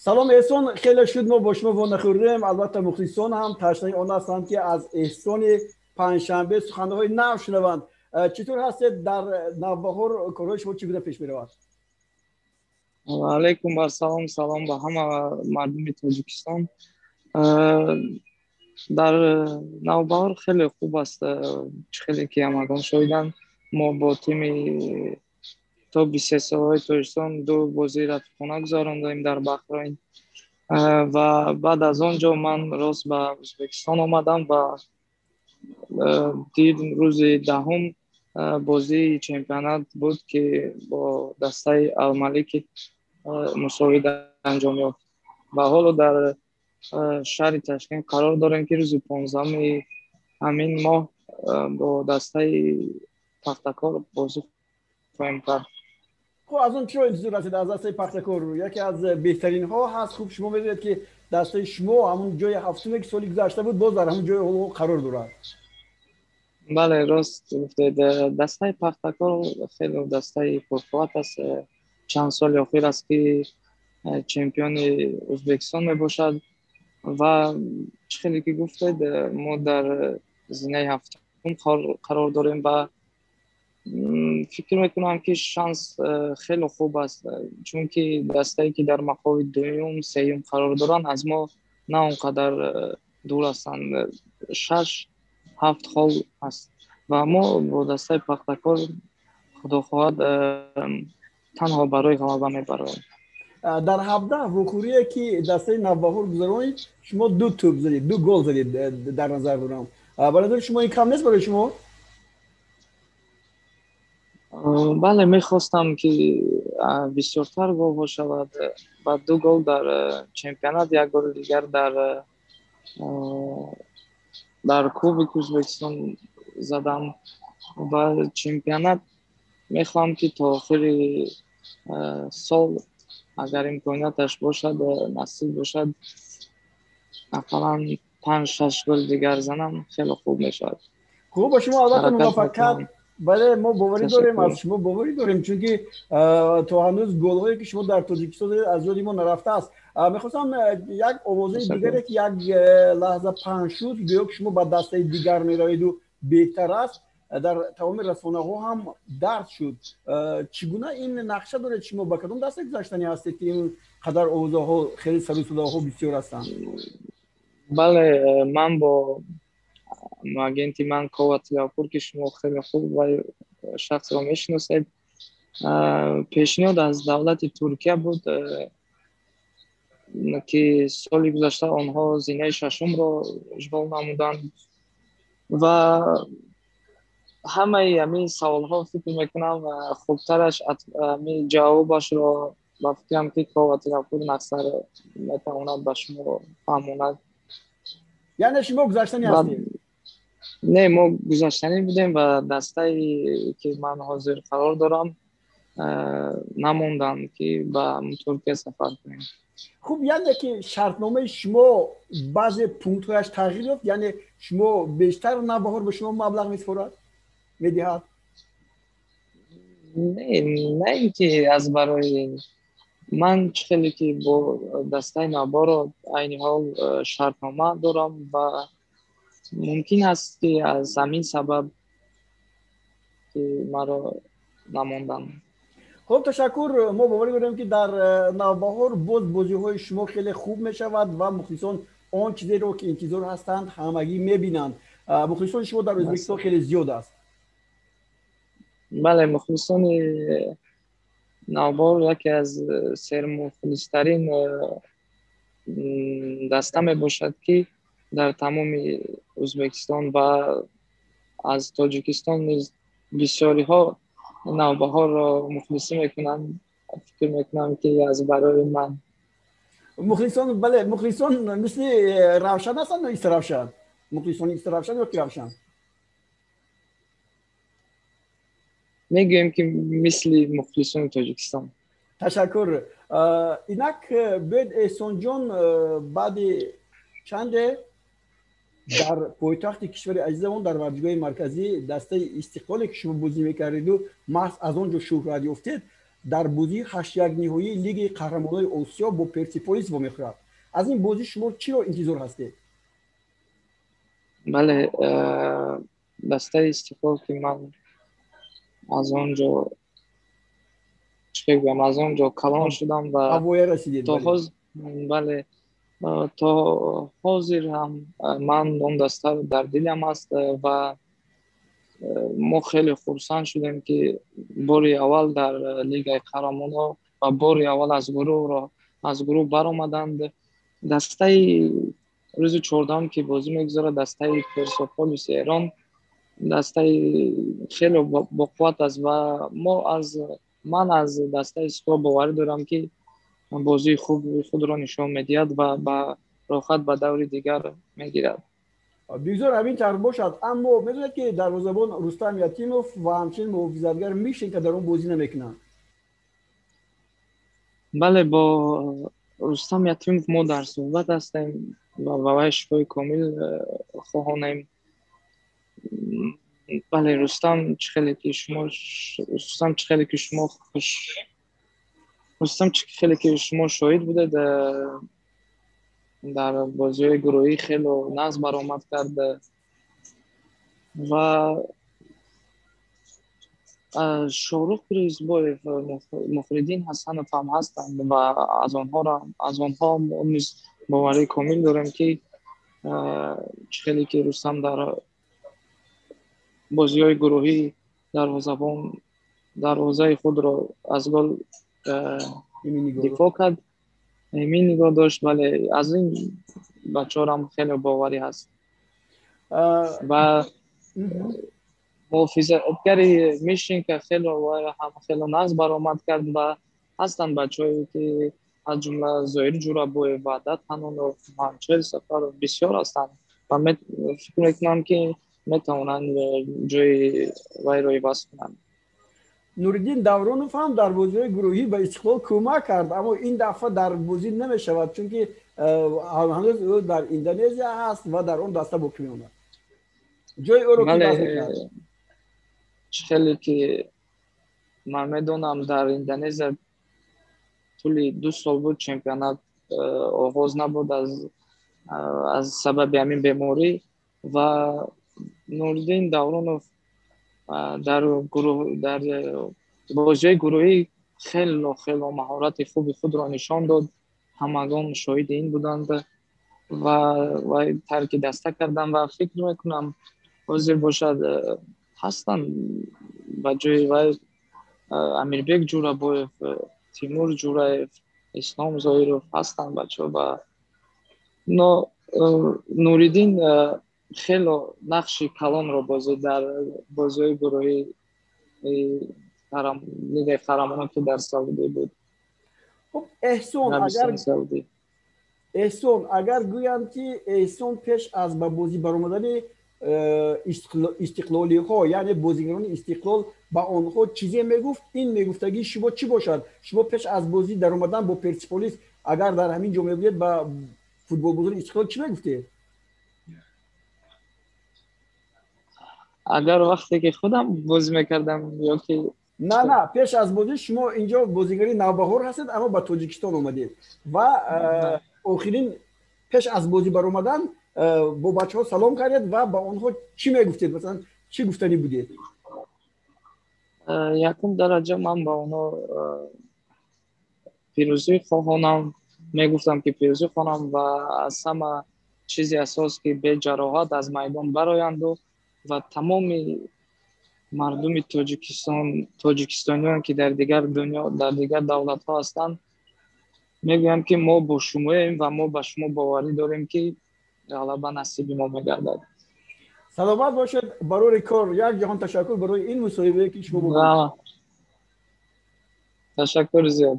Салом Эҳсон, хеле шуд мо бо шумо вонахӯрдем. Албатта мухлисон ҳам ташнаи он ҳастанд, ки аз Эҳсони панҷшанбе суханҳои нав шунаванд. Чӣ тур ҳастед? Дар Навбаҳор корҳои шумо чӣ гуна пеш меравад? Алайкум ассалом, салом ба ҳама мардуми Тоҷикистон. Дар Навбаҳор хеле хуб аст. Чӣ хеле ки ҳамагон шоҳиданд, мо бо тими то 23 солаҳои Тоҷикистон ду бозии рафиқона гузарондем дар Баҳрайн ва баъд аз он ҷо ман рост ба Ӯзбекистон омадам ва дир рӯзи 10-ум бозии чемпионат буд, ки бо дастаи Алмалики мусоид анҷом ёфт ва ҳоло дар шаҳри Ташкент қарор дорем, ки рӯзи 15-уми ҳамин моҳ бо дастаи Пахтакор бозӣ хоҳем кард. Хуб, аз он чиро интизор ҳастед аз дастаи Пахтакор? Яке аз беҳтаринҳо ҳаст. Хуб, шумо медонед, ки дастаи шумо ҳамун ҷои ҳафтуме, ки соли гузашта буд, боз дар ҳамун ҷои ҳоло қарор дорад. Бале, рост гуфтед, дастаи Пахтакор хеле дастаи пурқувват аст. Чанд соли охир аст, ки чемпиони Ӯзбекистон мебошад ва чӣ хеле ки гуфтед, мо дар зинаи ҳафтум қарор дорем ва фикр мекунам, ки шанс хеле хуб аст, чунки дастае, ки дар мақоми дуюм, сеюм қарор доранд, аз мо на он қадар дур ҳастанд, 6-7 хол аст ва мо бо дастаи Пахтакор, худо хоҳад, танҳо барои ғалаба мебароем. Дар 17 вохӯрие, ки дастаи Навбаҳор гузаронид, шумо ду тӯб задед, ду гол задед, дар назар дорам. Ба назари шумо ин кам нест барои шумо? Бале, мехостам, ки бисёртар голҳо шавад ва ду гол дар чемпионат, як голи дигар дар Кубики Ӯзбекистон задам ва чемпионат мехоҳам, ки то охири сол, агар имконияташ бошад, насиб бошад, ақаллан 5-6 голи дигар занам, хеле хуб мешавад. Хуб, ба шумо албатта муваффақият. Бале, мо боварӣ дорем, аз шумо боварӣ дорем, чунки то ҳанӯз голҳое, ки шумо дар Тоҷикистон доред, аз ёди мо нарафтааст. Мехостам як овозаи дигаре, ки як лаҳза паҳн шуд, гӯё ки шумо ба дастаи дигар мераведу беҳтар аст, дар тамоми расонаҳо ҳам дард шуд. Чӣ гуна ин нақша доред? Шумо ба кадом даста гузаштанӣ ҳастед, ки ин қадар овозаҳо, хеле сару садоҳо бисёр ҳастанд? Бале, ман бо агенти ман Кова Тилапур, ки шумо хеле хуб ва шахсро мешиносед, пешниҳод аз давлати Туркия буд, ки соли гузашта онҳо зинаи шашумро ишғол намуданд ва ҳамаи ҳамин саволҳо, фикр мекунам, хубтараш ҳамин ҷавобашро, ба фикрам, ки Кова Тилапур нақсар метавонад ба шумо фаҳмонад. Яъне шумо гузаштанӣ ҳастед? Не, мо гузаштанӣ будем ва дастае, ки ман ҳозир қарор дорам, намонданд, ки ба Туркия сафар кунем. Хуб, яъне ки шартномаи шумо баъзе пунктҳояш тағйир ёфт, яъне шумо бештар Навбаҳор ба шумо маблағ месупорад, медиҳад? Не, на ин ки аз барои ман, чӣ хеле ки бо дастаи Навбаҳоро айни ҳол шартнома дорам ва мумкин аст, ки аз ҳамин сабаб, ки маро намонданд. Хуб, ташаккур. Мо боварӣ дорем, ки дар Навбаҳор боз бозиҳои шумо хеле хуб мешавад ва мухлисон он чизеро, ки интизор ҳастанд, ҳамагӣ мебинанд. Мухлисони шумо дар Ӯзбекистон хеле зиёд аст. Бале, мухлисони Навбаҳор яке аз сермухлистарин даста мебошад, ки дар тамоми Ӯзбекистон ва аз Тоҷикистон низ бисёриҳо Навбаҳорро мухлисӣ мекунанд. Фикр мекунам, ки аз барои ман. Мухлисон, бале, мухлисон мисли Равшан ҳастанд ё Истаравшан? Мухлисони Истаравшан ё ки Равшан? Мегӯем, ки мисли мухлисони Тоҷикистон. Ташаккур. Инак биёед, Эҳсонҷон, баъди чанде дар пойтахти кишвари азизамон, дар варзишгоҳи марказӣ, дастаи Истиқлоле, ки шумо бозӣ мекардиду маҳз аз он ҷо шӯҳрат ёфтед. Дар бозии 8-ниҳоии Лигаи қаҳрамонони Осиё бо Персиполис вомехӯрад. Аз ин бозӣ шумо чиро интизор ҳастед? Бале, дастаи Истиқлол, ки ман аз он ҷо, чӣ бигӯям, аз он ҷо калон шудам ва то бале, то ҳозир ҳам ман он даста дар дилам аст ва мо хеле хурсанд шудем, ки бори аввал дар Лигаи қаҳрамонҳо ва бори аввал аз гурӯҳ баромаданд. Дастаи рӯзи 14-ум, ки бозӣ мегузорад, дастаи Персополиси Эрон дастаи хеле боқувват аст ва мо аз ман аз дастаи Истиқлол боварӣ дорам, ки бозии хуби худро нишон медиҳад ва ба роҳат ба даври дигар мегирад. Бигзор ҳамин тавр бошад, аммо медонед, ки дарвозабон Рустам Ятимов ва ҳамчунин муҳофизатгар Мишенко дар он бозӣ намекунанд. Бале, бо Рустам Ятимов мо дар суҳбат ҳастем ва ба вай шифои комил хоҳонем. Бале, Рустам чӣ хеле ки шумо шоҳид будед, дар бозиҳои гурӯҳӣ хело нағз баромад кард ва Шоҳрух Пирӯзбоев, Мухриддин Ҳасанов ҳам ҳастанд ва аз онҳо низ боварии комил дорем, ки чӣ хеле ки Рустам дар бозиҳои гурӯҳӣ дарвозаи худро аз гол дифоъ кард, эмин нигоҳ дошт. Бале, аз ин бачаҳорам хеле боварӣ ҳаст ва муҳофизатгари Мишенко хело ҳам хело нағз баромад кард ва ҳастанд бачаҳое, ки аз ҷумла Зоир Ҷурабоев, Ваҳдат Ҳанонов, Манчел Сафаров бисёр ҳастанд ва фикр мекунам, ки метавонанд ҷои вайро иваз кунанд. Нуриддин Давронов ҳам дар бозиҳои гурӯҳӣ ба Истиқлол кӯмак кард, аммо ин дафъа дар бозӣ намешавад, чунки ҳанӯз ӯ дар Индонезия ҳаст ва дар он даста боқӣ мемонад. Ҷои ӯро ки иваз мекунад? Чӣ хеле ки ман медонам, дар Индонезия тӯли 2 сол буд чемпионат оғоз набуд аз сабаби ҳамин беморӣ ва Нуриддин Давронов дар бозиҳои гурӯҳӣ хело хело маҳорати хуби худро нишон дод. Ҳамагон шоҳиди ин буданд ва тарки даста карданд ва фикр мекунам, ҳозир бошад, ҳастанд ба ҷои вай Амирбек Ҷурабоев, Тимур Ҷураев, Ислом Зоиров ҳастанд бачаҳо ва но Нуриддин хело нақши калонро бозид дар бозиҳои гурӯҳии Лигаи қаҳрамонон, ки дар Саудӣ буд. Хуб, Эҳсон, агар Эҳсон, агар гӯянд, ки Эҳсон пеш аз ба бозӣ баромадани истиқлолиҳо, яъне бозигарони Истиқлол, ба онҳо чизе мегуфт, ин мегуфтагии шумо чӣ бошад? Шумо пеш аз бозӣ даромадан бо Персиполис, агар дар ҳамин ҷо мегӯед, ба футболбозони Истиқлол чӣ мегуфтед? Агар вақте ки худам бозӣ мекардам ё ки На, пеш аз бозӣ шумо инҷо бозигари Навбаҳор ҳастед, аммо ба Тоҷикистон омадед ва охирин пеш аз бозӣ баромадан бо бачаҳо салом кардед ва ба онҳо чӣ мегуфтед, масалан, чӣ гуфтанӣ будед? Якум дараҷа ман ба онҳо пирӯзӣ хоҳонам, мегуфтам, ки пирӯзӣ хоҳонам ва аз ҳама чизи асос, ки беҷароҳат аз майдон бароянду ва тамоми мардуми Тоҷикистон, тоҷикистониён, ки дар дигар дунё, дар дигар давлатҳо ҳастанд, мегӯям, ки мо бо шумоем ва мо ба шумо боварӣ дорем, ки ғалаба насиби мо мегардад. Саломат бошед, барори кор. Як ҷаҳон ташаккур барои ин мусоҳибае, ки шумо бо Ташаккур зиёд.